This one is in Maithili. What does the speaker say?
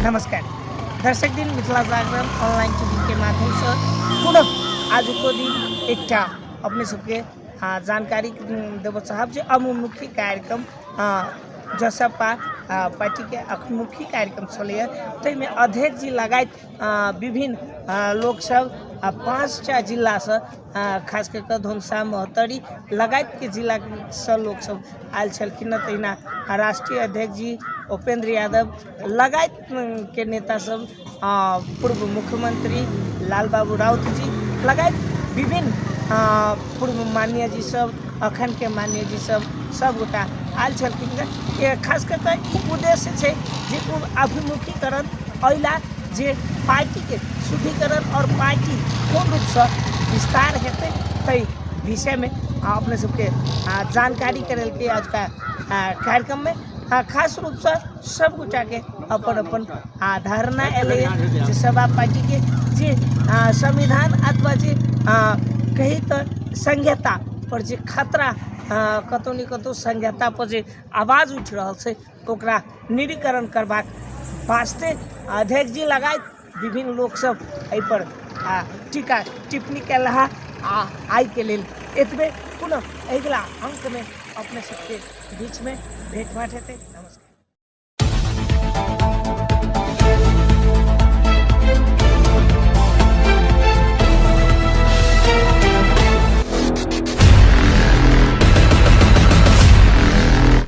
नमस्कार दर्शक दिन, मिथिला जागरण ऑनलाइन टीवी के माध्यम से पुनः आजुको दिन एकटा अपने सबके जानकारी देबऽ चाहब जे अभिमुखी कार्यक्रम जसपा पार्टीके अभिमुखी कार्यक्रम छलैए, ताहिमे अध्यक्ष जी लगायत विभिन्न लोकसब 5टा जिलासँ, खास कऽ कऽ धनुषा, महोत्तरी लगायतके जिलासँ लोकसब आयल छलखिन हँ। तहिना राष्ट्रीय अध्यक्ष जी उपेंद्र यादव लगायतके नेता सब, पूर्व मुख्यमंत्री लाल बाबू राउत जी लगायत विभिन्न पूर्व मान्य जी सब, अखनके मान्य जी सब सबगोटा आयल छलखिन हँ। खास कऽ कऽ ई उद्देश्य छै जे ओ अभिमुखीकरण अयला जे पार्टीके शुद्धिकरण आओर पार्टी कोन रूपसँ विस्तार हेतै ताहि विषयमे अपने सबके जानकारी करेलकै आजुका कार्यक्रममे। खास रूपसँ सबगोटाके अपन अपन धारणा एलैए जे सभा पार्टीके जे संविधान अथवा जे कही तऽ संहिता पर जे खतरा, कतहु ने कतहु संहिता पर जे आवाज उठि रहल छै, ओकरा निरीकरण करबाक वास्ते अध्यक्ष जी लगायत विभिन्न लोकसब एहिपर टीका टिप्पणी कएल हँ। आ आइके लेल एतबे। पुनः अगिला अङ्कमे अपने सबके बीचमे भेट घाँट हेतै। नमस्कार।